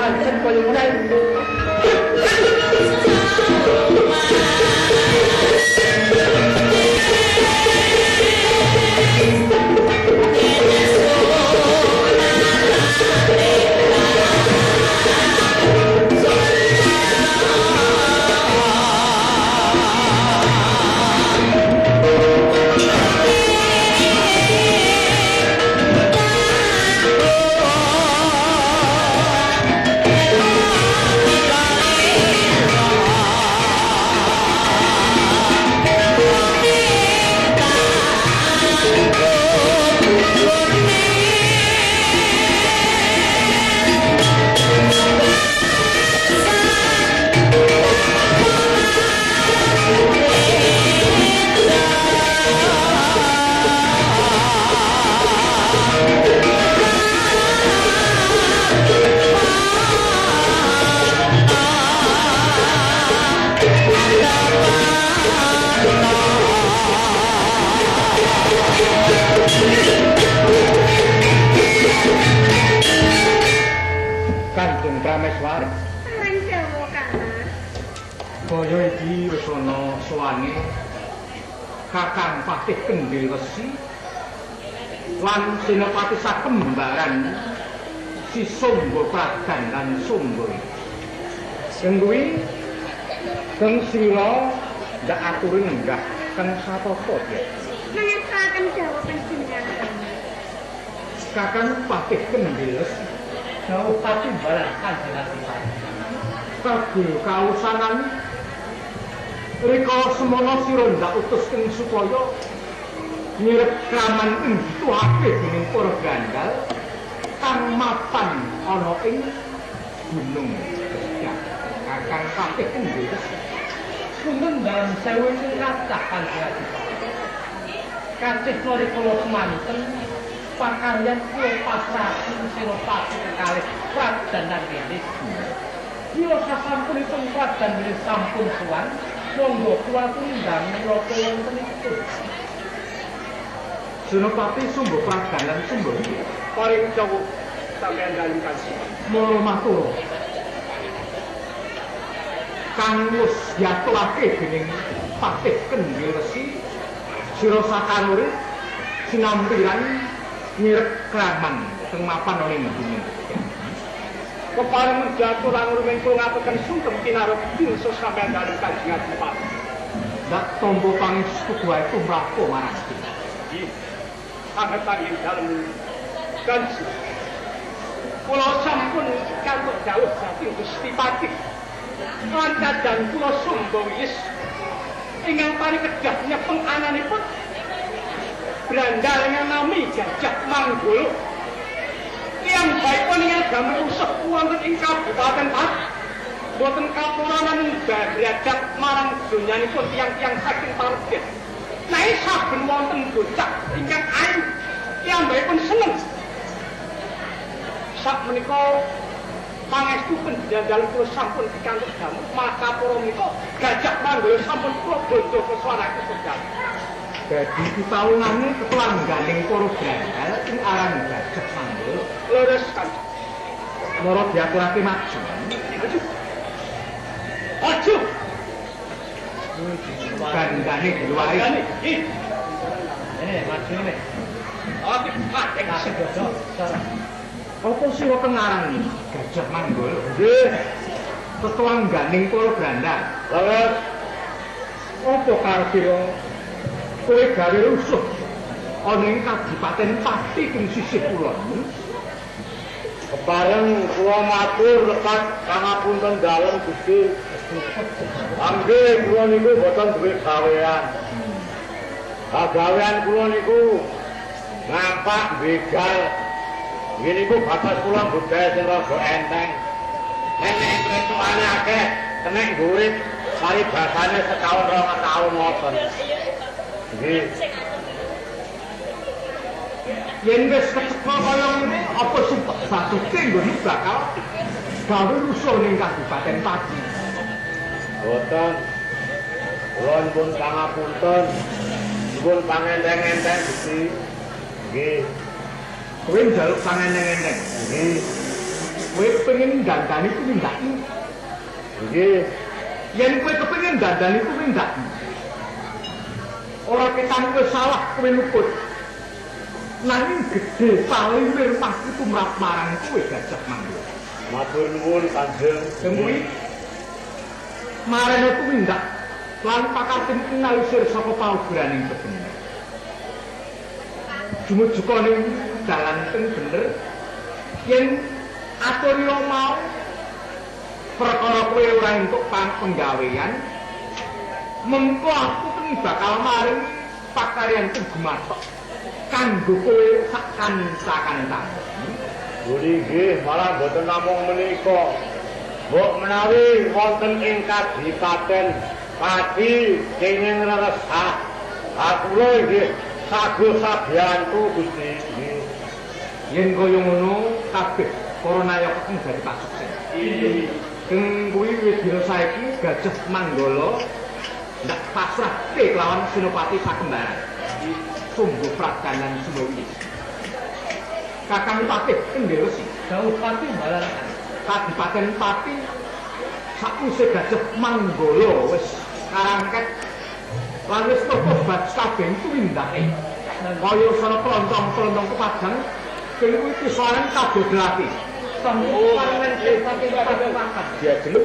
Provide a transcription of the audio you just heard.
pancen kaya ngene. Kanjeng Prameswari. Paring dawuh Kang. Kaya iki wis ana sowane Kakang Patih Kendhil Wesi lan Senopati sakembaran Si Sumba Pragan lan Sumba. Sing kuwi keng sira ndak aturi nenggah keng satata ya. Mangestaken dawuh panjenengan. Kakang Patih Kendhil Wesi dawuh patimbalan Kanjeng Adipati. Kabeh kausanan rikala semono sira ndak utus ing supaya nyirep kraman ing dituhake dening para gandal kang mapan ana ing Gunung Gedhang. Kakang Patih Kendhil Wesi. Punten dalem sewu ingkang kathah Kanjeng Adipati. Kancih rikala semanten pakaryan kula pasrahaken Senopati kekalih Pradan lan Wilis. Kula sasampunipun Pradan Wilis sampun sowan, monggo kula tundang ngraka wonten ipun. Senopati Sumba Pradan lan Sumba Wilis paring dawuh sampeyan dalem kanjeng. Mara matur kang wis diaturake dening Patih Kendhil Wesi sira sakanure sinampiran nyirep kraman teng mapan ana ing gunung. Kepareng menjatuh lan rumen kula ngataken sungkem kinarep bingsa sampeyan dalem Kanjeng Adipati. Ndak tampa pangestu wae tumrap marang. Nggih. Sanget panggih dalem Kanjeng. Kula sampun kantuk dawuh saking Gusti Patih. Lan kadang kula Sumba Wilis ingkang parikedah nyepeng ananipun brandal ingkang nami Gajah Manggolo. Tiyang baipun ingkang damel rusuh wonten ing Kabupaten Pati. Boten kapuranan babradak marang donyanipun tiyang-tiyang saking Paregen. Nanging saben wonten bocah ingkang ayu, tiyang baipun seneng. Sakmenika pangestu panjenengan kula sampun pikantuk damel makapura menika Gajah Manggolo sampun kula bondo kesuwarake sedaya. Dadi pitawungane ketuangganing para brandal ing aran Gajah Manggolo. Leres Kanjeng. Mara diaturake maju. Maju. Maju. Gandane diluwari. Gandane. Nggih. Maju ngene. Oke, patek Kasih dodok. Apa sira pengarang Gajah Manggolo? Nggih. Tetungganing para brandal. Leres. Apa karepe kowe gawe rusuh ana ing Kabupaten Pati ing sisih kulon? Kepareng kula matur lepat pangapunten dalem Gusti. Angge kula niku boten duwe gawean. Gawean kula niku ngampak begal. Nggih niku batas kula budaya sing rada enteng. Nek entukane akeh, kenek ngurip paribasane setahun rong taun ngoten. Nggih. Yen wis keceka kaya ngene, apa sumpek batuke nggone bakal gawe rusuh ning Kabupaten Pati? Boten. Kula nyuwun pangapunten. Nyuwun pangenteng-enteng Gusti. Nggih. Kowe njaluk pangenteng-enteng. Nggih. Kowe pengen dandani tumindakmu. Nggih. Yen kowe kepengin dandani tumindakmu, ora ketang kowe salah kowe luput. Nanging gedhe palimir mahku tumrap marang kowe Gajah Manggala. Matur nuwun Kanjeng. Kuwi marana tumindak lan pakartin ngalisir saka pauberaning kebener. Jumujukane dalan teng bener yen aturira mau perkara kowe ora entuk penggawean, mengko aku teng bakal maring pakaryan teng gumathok kanggo kowe sak kanca-kancane. Nggih, malah mboten namung menika. Mbok menawi wonten ing kadipaten Pati kenging reresah, kula nggih saguh sabiyantu Gusti. Yen kaya ngono kabeh para nayaka kang dadi pasuksen. Keng kuwi wis dina saiki Gajah Manggala ndak pasrahke kelawan Senopati Sakembaran. Sumbo Pradanan Sumowis. Kakang Patih Kendel Wesi, Dawuh Pati balan Kadipaten Pati sakwise Gajah Manggala wis karangket lan wis tobat kabeh tumindake. Kaya sana klontong-klontong kepadang keng kuwi pisanan kadodelake. Sampun paringan saking padepokan. Dia gelem.